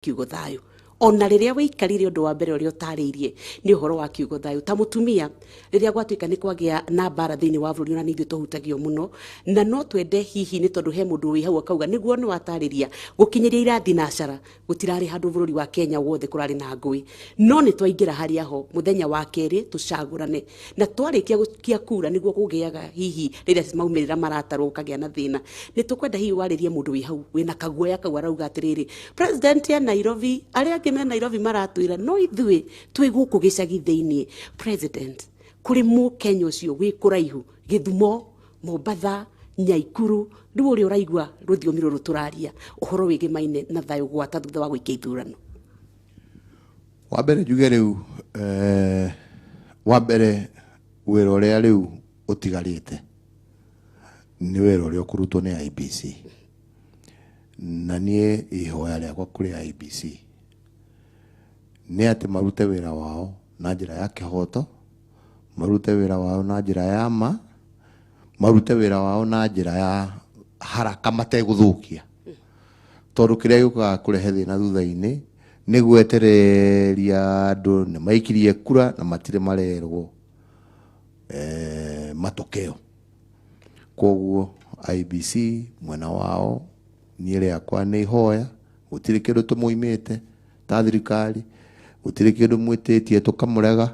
Kiugo thayũ. Ona rĩrĩa wĩikarire, ũndũ wa mbere ũrĩa ũtarĩirie nĩ ũhoro wa kiugo thayũ. Ta mũtumia, rĩrĩa gwatuĩka nĩ kwagĩa na mbara thĩinĩ wa bũrũri, ona nĩ ithuĩ tũhutagio mũno, na no twende hihi nĩ tondũ he mũndũ wĩ hau akauga nĩguo nĩ watarĩria gũkinyĩria irathi na cara gũtirarĩ handũ bũrũri wa Kenya wothe kũrarĩ na ngũĩ, no nĩ twaingĩra harĩa ho mũthenya wa kerĩ tũcagũrane, na twarĩkia gũikia kura nĩguo kũgĩaga hihi rĩrĩa maumĩrĩra maratarwo gũkagĩa na thĩna. Nĩ tũkwenda hihi warĩrie mũndũ wĩ hau wĩna kaguoya kau arauga atĩrĩrĩ, president ya Nairobi, arĩa angĩ me Nairobi maratwĩra, no ithuĩ twĩ gũkũ gĩcagi thĩinĩ. President, kũrĩ mũkenya ũcio wĩ kũraihu, Gĩthumo, Mombatha, Nyaikuru, rĩu ũrĩa ũraigua rũthiomi rũrũ tũraria ũhoro wĩgĩmaine na thayũ gwata thutha wa gũikia ithurano. Wa mbere njuge rĩu, wa mbere wĩra ũrĩa rĩu ũtigarĩte nĩ wĩra ũrĩa ũkũrutwo nĩ IEBC, na niĩ ihoya rĩakwa kũrĩ IEBC nĩ atĩ marute wĩra wao na njĩra ya kĩhoto, marute wĩra wao na njĩra ya ma, marute wĩra wao na njĩra ya haraka mategũthũkia, tondũ kĩrĩa gĩũkaga kũrehe thĩna thutha-inĩ nĩ gwetereria andũ nĩ maikirie kura na matirĩ marerwo matokeo. Koguo IEBC mwena wao, niĩ rĩakwa nĩ ihoya, gũtirĩ kĩndũ tũmũimĩte ta thirikari, gũtirĩ kĩndũ mwĩtĩtie tũkamũrega.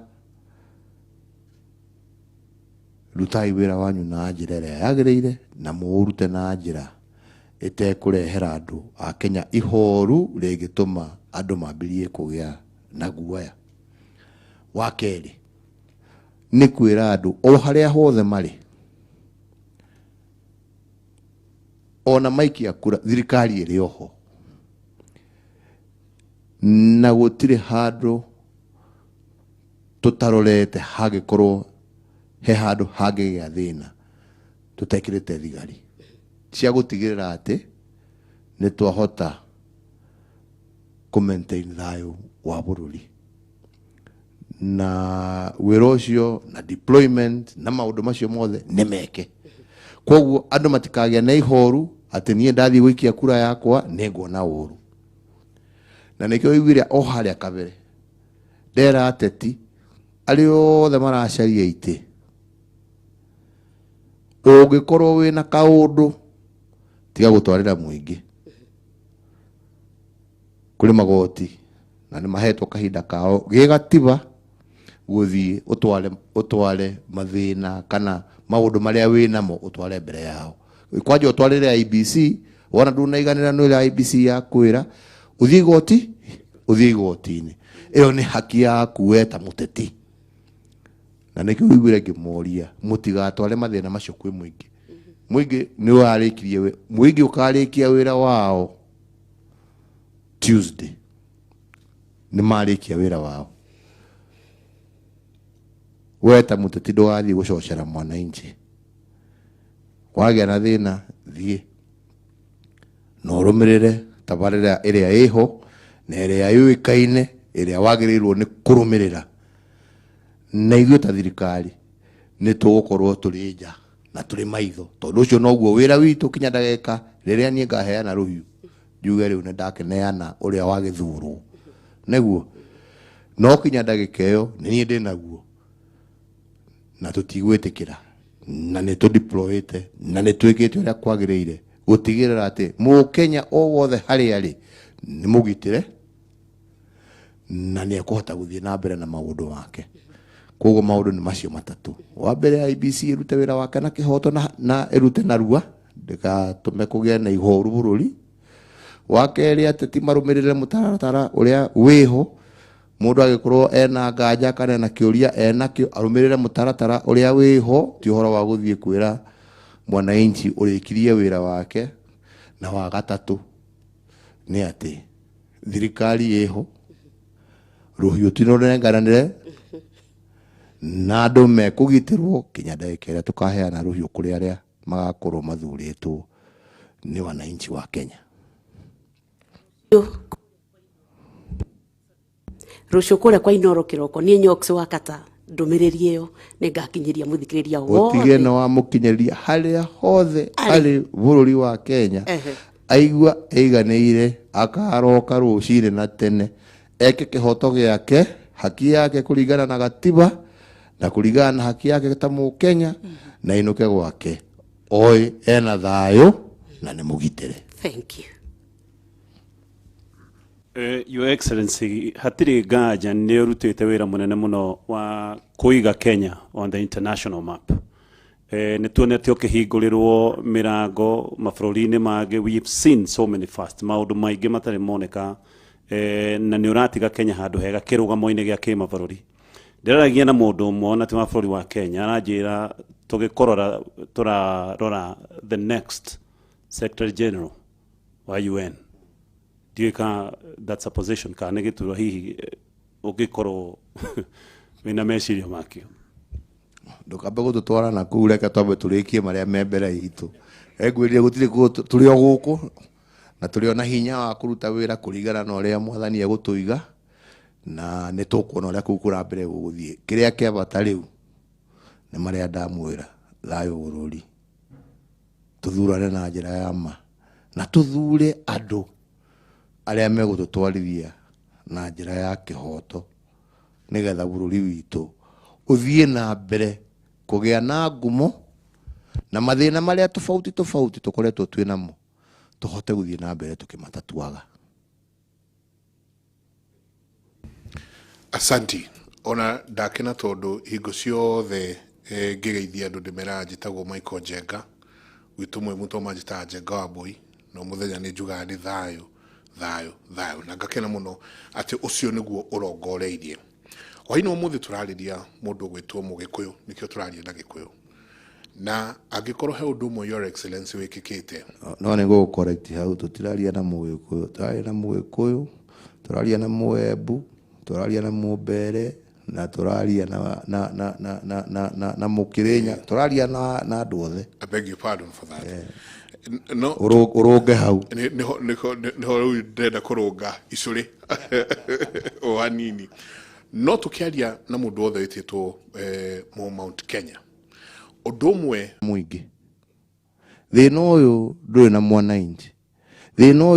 Rutai wĩra wanyu na njĩra ĩrĩa yagĩrĩire, na mũũrute na njĩra ĩtekũrehera andũ a Kenya ihoru rĩngĩtũma andũ mambĩrĩrie kũgĩa na guoya. Wa kerĩ nĩ kwĩra andũ o harĩa hothe marĩ, ona maikia kura, thirikari ĩrĩ oho, na gũtirĩ handũ tũtarorete hangĩkorwo he handũ hangĩgĩa thĩna tũtekĩrĩte thigari cia gũtigĩrĩra atĩ nĩ twahota kũ maintain thayũ wa bũrũri. Na wĩra ũcio na deployment na maũndũ macio mothe nĩ meke, koguo andũ matikagĩa na ihoru atĩ niĩ ndathiĩ gũikia kura yakwa nĩ nguona ũru. Na nĩkĩo wĩiguire o harĩa kabere ndera ateti arĩa othe maracaria itĩ, ũngĩkorwo wĩna kaũndũ tiga gũtwarĩra mũingĩ kũrĩ magoti, na nĩ mahetwo kahinda kao gĩgatiba gũthiĩ ũtware mathĩna kana maũndũ marĩa wĩnamo ũtware mbere yao. Kwanja ũtwarĩre IEBC, wona ndunaiganĩra nĩ ũrĩa IEBC yakwĩra, ũthiĩ igoti, ũthiĩ igoti-inĩ. Ĩyo nĩ haki yaku we ta mũteti, na nĩkĩo wĩiguire ngĩmoria mũtigatware mathĩna macio kwĩ mũingĩ. Mũingĩ nĩ warĩkirie, mũingĩ ũkarĩkia wĩra wao Tuesday, nĩ marĩkia wĩra wao. We ta mũteti ndũgathiĩ gũcocera mwananchi. Wagĩa na thĩna, thiĩ na ũrũmĩrĩre tabarĩra ĩrĩa ĩho na ĩrĩa yũĩkaine ĩrĩa wagĩrĩirwo nĩ kũrũmĩrĩra, na ithuĩ ta thirikari nĩ tũgũkorwo tũrĩ nja na tũrĩ maitho, tondũ ũcio noguo wĩra witũ kinya ndagĩka rĩrĩa niĩ ngaheana rũhiũ njuge rĩu nĩ ndakĩneana ũrĩa wagĩthurwo nĩguo, no kinya ndagĩka ĩyo nĩ niĩ ndĩnaguo, na tũtigwĩtĩkĩra, na nĩ tũdeployĩte na nĩ twĩkĩte ũrĩa kwagĩrĩire gũtigĩrĩra atĩ mũkenya o wothe harĩa arĩ nĩ mũgitĩre na nĩ ekũhota gũthiĩ na mbere na maũndũ make. Koguo maũndũ nĩ macio matatũ. Wa mbere, IEBC ĩrute wĩra wake na kĩhoto na ĩrute narua, ndĩgatũme kũgĩe na ihoru bũrũri. Wa kerĩ, ateti marũmĩrĩre mũtaratara ũrĩa wĩho. Mũndũ agĩkorwo ena nganja kana ena kĩũria enakĩo, arũmĩrĩre mũtaratara ũrĩa wĩho, ti ũhoro wa gũthiĩ kwĩra mwananchi ũrĩkirie wĩra wake. Na wa gatatũ nĩ atĩ thirikari ĩho, rũhiũ ti rũnengananĩre, na andũ mekũgitĩrwo kinya ndagĩka ĩrĩa tũkaheana rũhiũ kũrĩ arĩa magakorwo mathurĩtwo nĩ wananchi wa Kenya. Rũciũ kũrĩa kwa Inoro kĩroko, niĩ Nyox wa Kata, ndũmĩrĩri ĩyo nĩ ngakinyĩria mũthikĩrĩria ũtige wothe na wamũkinyĩria harĩa hothe arĩ. Arĩ bũrũri wa Kenya. Aigua aiganĩire, akaroka rũcinĩ na tene eke kĩhoto gĩake, haki yake kũringana na gatiba na kũringana na haki yake ta mũkenya, na inũke gwake oĩ ena thayũ na nĩ mũgitĩre. Thank you. Your Excellency, hatirĩ nganja nĩ ũrutĩte wĩra mũnene mũno wa kũiga Kenya on the international map. Nĩ tuonete ũkĩhingũrĩrwo mĩrango mabũrũri-inĩ mangĩ. We've seen so many first, maũndũ maingĩ matarĩ moneka, na nĩ ũratiga Kenya handũ hega kĩrũgamo-inĩ gĩa kĩmabũrũri. Ndĩraragia na mũndũ ũmwe ona ti wa bũrũri wa Kenya, aranjĩra tũgĩkũrora tũrarora the next Secretary General wa UN. Ndiũĩ ka that's a position kana nĩ gĩturwa hihi ũngĩkorwo wĩna meciria makĩo. Ndũkambe gũtũtwara na kũu, reke twambe tũrĩkie marĩa me mbere itũ. Engwĩrire gũtirĩ tũrĩ o gũkũ na tũrĩ o na hinya wa kũruta wĩra kũringana na ũrĩa mwathani egũtũiga, na nĩ tũkuona ũrĩa kũu kũra mbere gũgũthiĩ. Kĩrĩa kĩa bata rĩu nĩ marĩa ndamwĩra, thayũ bũrũri, tũthurane na njĩra ya ma na tũthure andũ arĩa megũtũtwarithia na njĩra ya kĩhoto, nĩgetha bũrũri witũ ũthiĩ na mbere kũgĩa na ngumo na mathĩna marĩa tofauti tofauti tũkoretwo twĩ namo tũhote gũthiĩ na mbere tũkĩmatatuaga. Asanti. Ona ndakena tondu hingo ciothe ngĩgeithia andũ ndĩmeraga njĩtagwo Michael Njenga, gwitũ mwĩ mũtũ manjĩtaga Njenga wa Mbũi, no mũthenya nĩ njugaga nĩ thayũ thayũ thayũ, na ngakena mũno atĩ ũcio nĩguo ũrongoreirie. Hwaĩ-inĩ wa ũmũthĩ tũrarĩria mũndũ ũgwĩtwo Mũgĩkũyũ, nĩkĩo tũraria na Gĩkũyũ. Na angĩkorwo he ũndũ ũmwe Your Excellency wĩkĩkĩte. No nĩ gũgũ correct hau, tũtiraria na Mũgĩkũyũ, tũraria na Mũgĩkũyũ, tũraria na Mũembu, tũraria na Mũmbere, na tũraria na na na na na na na na Mũkĩrĩnya, tũraria na andũ othe. I beg your pardon for that. No Ũrũnge hau. Nĩho rĩu ndĩrenda kũrũnga icũrĩ o hanini. No tũkĩaria na mũndũ wothe wĩtĩtwo mũ Mount Kenya, ũndũ ũmwe mũingĩ, thĩna ũyũ ndũrĩ na mwananchi, thĩna ũyũ